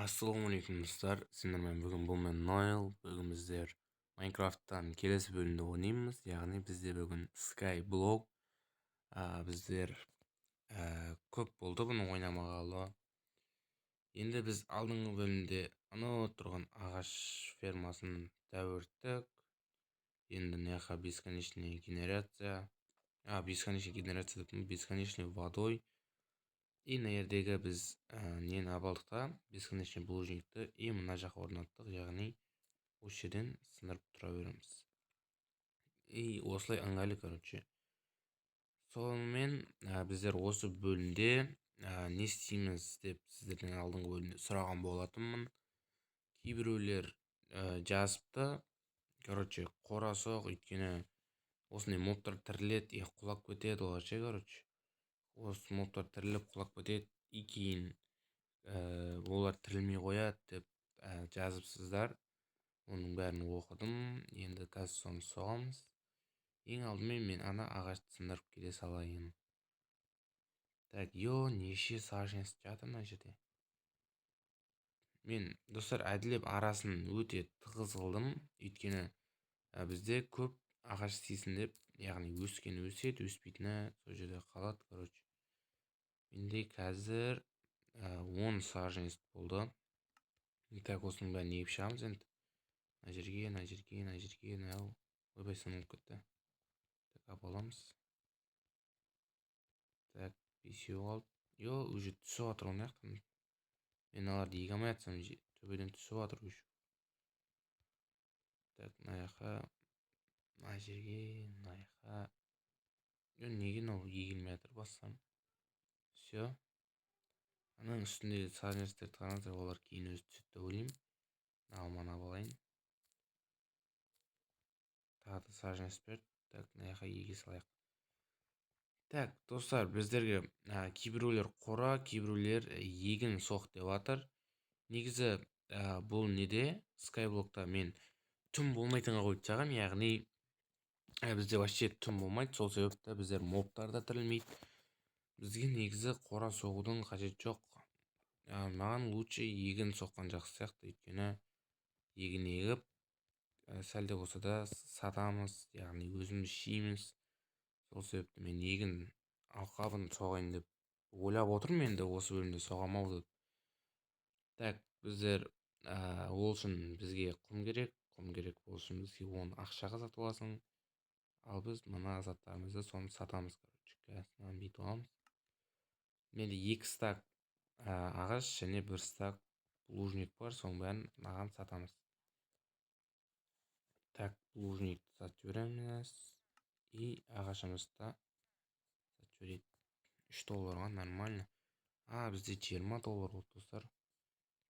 Ассалаумағалейкум, достар! Сендермен бүгін бұл мен, Нойл. Бүгін біздер Майнкрафттан келесі бөлімді ойнаймыз, яғни бізде бүгін Skyblock. Біздер көп болды бұны ойнамағалы. Енді біз алдыңғы бөлімде анау тұрған ағаш фермасын тәуірттік. Енді мына жаққа бесконечный генерация, бесконечный генерация деппін, бесконечный водой. И мына жердегі біз нені алып алдық та, бесконечный булыжникті, и мына жаққа орнаттық, яғни осы жерден сындырып тұра береміз. И осылай ыңғайлы, короче. Сонымен біздер осы бөлімде не істейміз деп сіздерден алдыңғы бөлімде сұраған болатынмын. Кейбіреулер жазыпты, короче, қора соқ, өйткені осындай мобтар тіріледі и құлап кетеді олар ше. Короче, осы мобтар тіріліп, құлап кетеді и кейін олар тірілмей қояды деп жазыпсыздар. Оның бәрін оқыдым. Енді қазір соны соғамыз. Ең алдымен мен ана ағашты сындырып келе салайын. Так, е, неше саженец жатыр мына жерде? Мен, достар, әділеп арасын өте тығыз қылдым, өйткені бізде көп ағаш істейсін деп, яғни өскені өседі, өспейтіні сол жерде қалады. Короче, менде қазір 10 саженец болды. Так, осының бәрін егіп шығамыз енді. Мына жерге, мына жерге, мына жерге, мынау, ойбай, сынып кетті. Так, алып аламыз. Так, бесеу қалды. Е, уже түсіп жатыр ғой мына жақтан. Мен мыналарды еге алмай жатсам, төбеден түсіп жатыр уже. Так, мына жаққа, мына жерге, мына жаққа. Е, неге мынау егілмей жатыр бассам? Все, ананың үстіндегі саженецтерді қараңыздар, олар кейін өзі түседі деп ойлаймын. Алманы алып алайын. Тағы да саженец берді. Так, мына жаққа еге салайық. Так, достар, біздерге кейбіреулер қора, кейбіреулер егін соқ деп жатыр. Негізі бұл неде, Скайблокта мен түн болмайтынға қойып тастағанмын, яғни бізде вообще түн болмайды. Сол себепті біздер мобтар да тірілмейді. Бізге негізі қора соғудың қажеті жоқ. Маған лучше егін соққан жақсы сияқты, өйткені егін егіп, сәл де болса да сатамыз, яғни өзіміз жейміз. Сол себепті мен егін алқабын соғайын деп ойлап отырмын. Енді осы бөлімде соғамын ау деп. Так, біздер ол үшін бізге құм керек. Құм керек болу үшін бізге оны ақшаға сатып аласың. Ал біз мына заттарымызды соны сатамыз. Короче, қазір мынаны бүйтіп аламыз. Менде екі стак ағаш және бір стак булыжник бар, соның бәрін мынаған сатамыз. Так, булыжникті сатып жібереміз и ағашымызды да сатып жіберейік 3 долларға, нормально. Бізде 20 доллар болды, достар.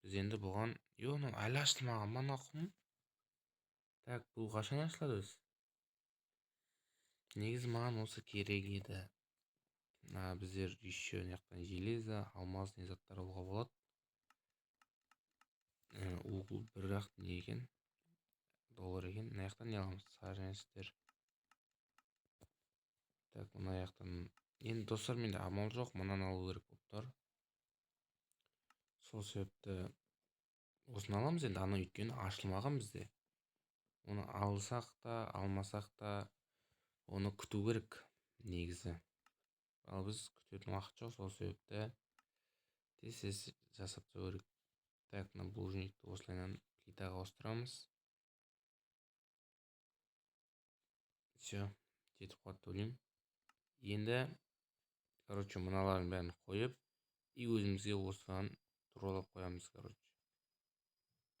Біз енді бұған, е, мынау әлі ашылмаған ба, мына құм? Так, бұл қашан ашылады өзі? Негізі маған осы керек еді. Біздер еще мына жақтан железо, алмазный заттар алуға болады. Угол бір ақ не екен, доллар екен. Мына жақтан не аламыз? Саженецтер. Так, мына жақтан енді, достар, менде амал жоқ, мынаны алу керек болып тұр. Сол себепті осыны аламыз енді. Ана өйткені ашылмаған бізде. Оны алсақ та, алмасақ та, оны күту керек негізі. Ал біз күтетін уақыт жоқ, сол себепті тез тез жасап тастау керек. Так, мына булыжникті осылайынан плитаға ауыстырамыз. Все, жетіп қалады деп ойлаймын. Енді, короче, мыналардың бәрін қойып и өзімізге осыған туралап қоямыз, короче.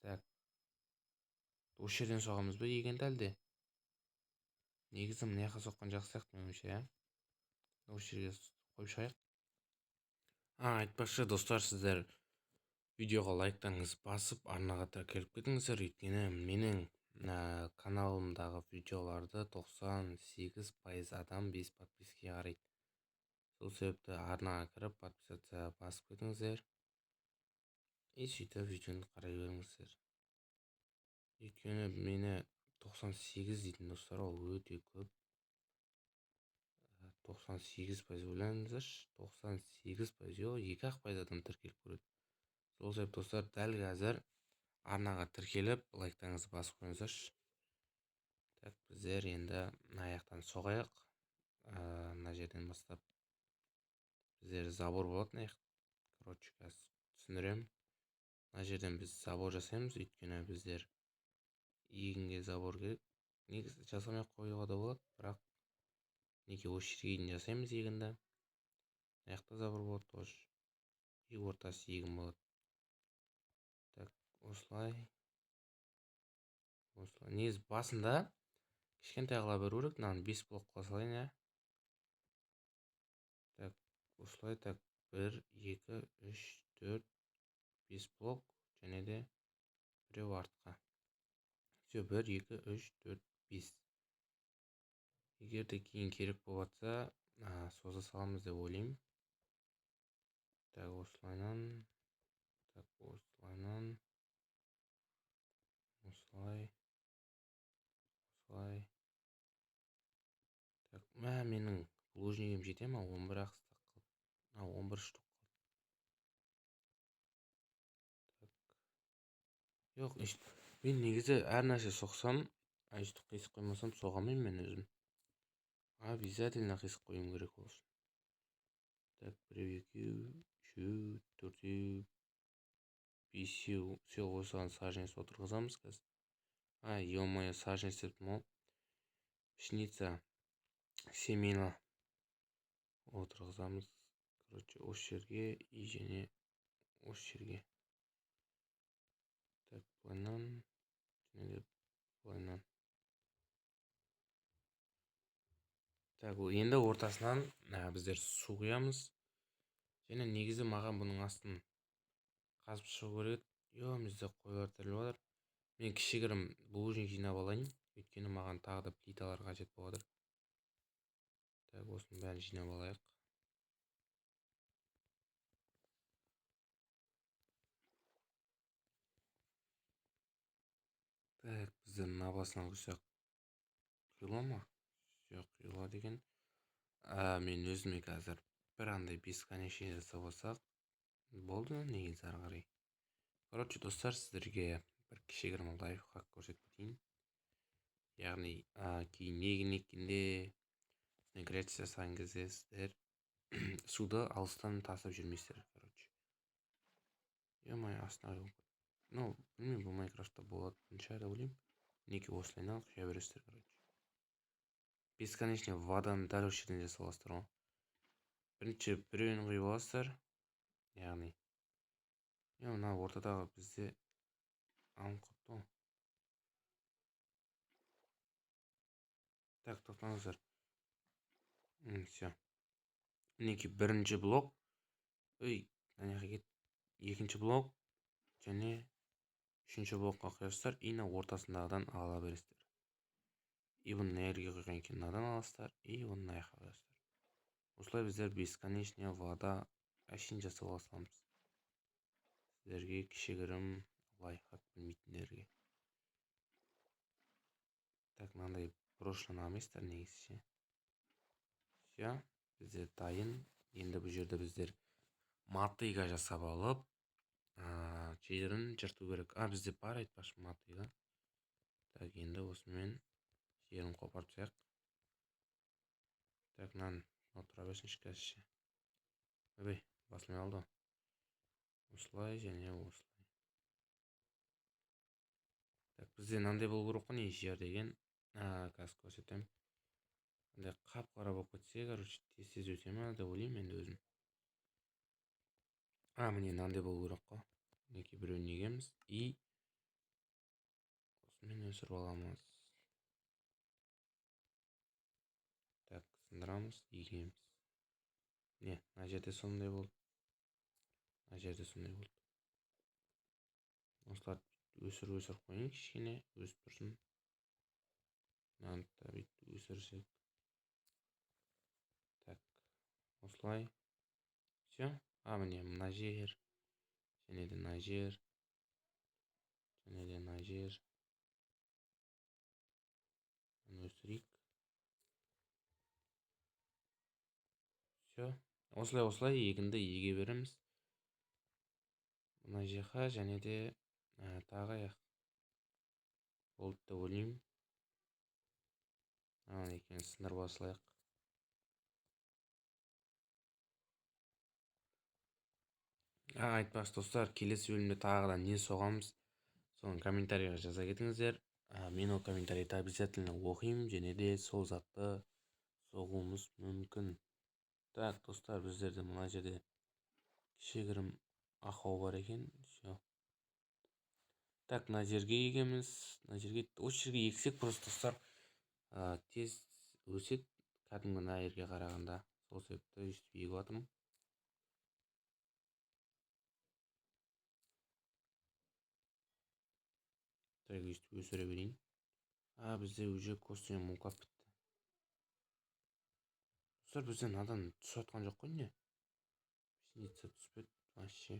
Так, осы жерден соғамыз ба егінді, әлде? Негізі мына жаққа соққан жақсы сияқты меніңше, иә. Осы жерге қойып шығайық. Айтпақшы, достар, сіздер видеоға лайктарыңызды басып, арнаға тіркеліп кетіңіздер, өйткені менің каналымдағы видеоларды 98% адам без подписки қарайды. Сол себепті арнаға кіріп, подписаться басып кетіңіздер и сөйтіп видеоны қарай беріңіздер. Өйткені мені 98 дейтін, достар, ол өте көп. 98%, ойлаңыздаршы, 98%, жоқ, 2-ақ пайыз адам тіркеліп көреді. Сол Сол себепті, достар, дәл қазір арнаға тіркеліп, лайктарыңызды басып қойыңыздаршы. Так, біздер енді мына жақтан соғайық. Мына жерден бастап біздер забор болады мына жақ. Короче, қазір түсіндіремін. Мына жерден біз забор жасаймыз, өйткені біздер егінге забор керек. Негізі жасамай ақ қоюға да болады, бірақ неге осы жерге дейін жасаймыз егінді. Мына жақта забор болады тоже. И ортасы егін болады. Так, осылай. Осылай. Негізі басында кішкентай қыла беру керек. Мынаны 5 блок қыла салайын, иә. Так, осылай, так, 1, 2, 3, 4, 5 блок және де біреу артқа. Все, 1, 2, 3, 4, 5. Егер де кейін керек болып жатса, соза саламыз деп ойлаймын. Так, осылайынан, так, осылайынан, осылай, осылай. Так, мә, менің булыжнигім жете ма? 11 ақ стак қалды. А, 11 штук қалды. Так. Жоқ, мен негізі әр нәрсе соқсам, өйстіп қисық қоймасам соға алмаймын мен өзім. Обязательно қисық қоюым керек ол үшін. Так, біреу, екеу, үшеу, төртеу, бесеу. Все, осыған саженец отырғызамыз қазір. А, ё-моё, саженец деппін ғой. Пшеница, семена отырғызамыз. Короче, осы жерге и және осы жерге. Так, былайынан және де былайынан. Так, ол енді ортасынан біздер су құямыз. Және негізі маған бұның астын қазып шығу керек еді. Йо, бізде қойлар тіріліп жатыр. Мен кішігірім булыжник жинап алайын, өйткені маған тағы да плиталар қажет болып жатыр. Так, осының бәрін жинап алайық. Так, біздер мына басынан құйсақ құйыла ма? Все, құйылады екен. Мен өзіме қазір бір андай бесконечный жасап алсақ болды негізі ары қарай. Короче, достар, сіздерге бір кішігірім лайфхак көрсетіп кетейін. Яғни, кейін егін еккенде, гречка жасаған кезде сіздер суды алыстан тасып жүрмейсіздер, короче. Ё-моё, астына құйылып кетті. Ну, білмеймін, бұл Майнкрафтта болатын шығар деп ойлаймын. Мінекей осылайынан құя бересіздер, короче. Бесконечный воданы дәл осы жерден жасап аласыздар ғой. Бірінші біреуін құйып аласыздар. Яғни, мына ортадағы бізде алынып қалыпты ғой. Так, тоқтаңыздар. Все. Мінекей бірінші блок. Ой, ана жаққа кет. Екінші блок және үшінші блокқа құясыздар. И мына ортасындағыдан ала бересіздер. И бұны мына жерге құйған екен, мынадан аласыздар, и бұны мына жаққа құясыздар. Осылай біздер бесконечный вода әшейін жасап ала саламыз. Сіздерге кішігірім лайфхак білмейтіндерге. Так, мынандай брошканы алмайсыздар негізі ше. Все, бізде дайын. Енді бұл жерде біздер мотыга жасап алып, жерін жырту керек. А, бізде бар айтпақшы мотыга. Так, енді осымен жерін қопарып тастайық. Так, мынаны отыра берсінші қазір ше. Ойбай, басылмай қалды. Осылай және осылай. Так, бізде мынандай болу керек қой, не жер деген. Қазір көрсетемін. Андай қап-қара болып кетсе, короче, тез-тез өте ма деп ойлаймын енді өзім. А, міне мынандай болу керек қой. Мінекей біреуін егеміз и осымен өсіріп аламыз. Так, сындырамыз, егеміз. Міне, мына жерде сондай болды. Мына жерде сондай болды. Осыларды өсіріп қояйын, кішкене өсіп тұрсын. Мынаны да бүйтіп өсірсек. Так, осылай. Все. А, міне мына жер, және де мына жер, және де мына жер. Мынаны өсірейік. Все. Осылай осылай егінді еге береміз. Мына жаққа және де тағы аяқ болды деп ойлаймын. Мынаны екеуін сындырып алайық. Айтпақшы достар, келесі бөлімде тағы да не соғамыз, соны комментарийға жаза кетіңіздер. Мен ол комментарийді обязательно оқимын және де сол затты соғуымыз мүмкін. Так, достар, біздерде мына жерде кішігірім ақау бар екен. Всё. Так, мына жерге егеміз. Мына жерге, осы жерге ексек просто достар, тез өседі кәдімгі мына жерге қарағанда. Сол себепті өйстіп егіп жатырмын. Так, өйстіп өсіре берейін. Бізде уже костный мука бітті. Достар, бізде мынадан түсіп жатқан жоқ қой, не? Пшеница түспеді вообще.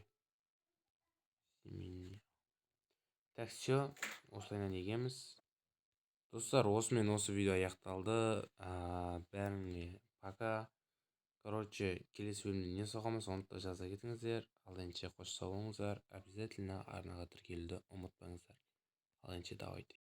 Семейный. Так, все, осылайынан егеміз. Достар, осымен осы видео аяқталды. Бәріңе пока. Короче, келесі бөлімде не соғамыз, оны да жаза кетіңіздер. Ал ендеше қош сау болыңыздар. Обязательно арнаға тіркелуді ұмытпаңыздар. Ал ендеше давайте.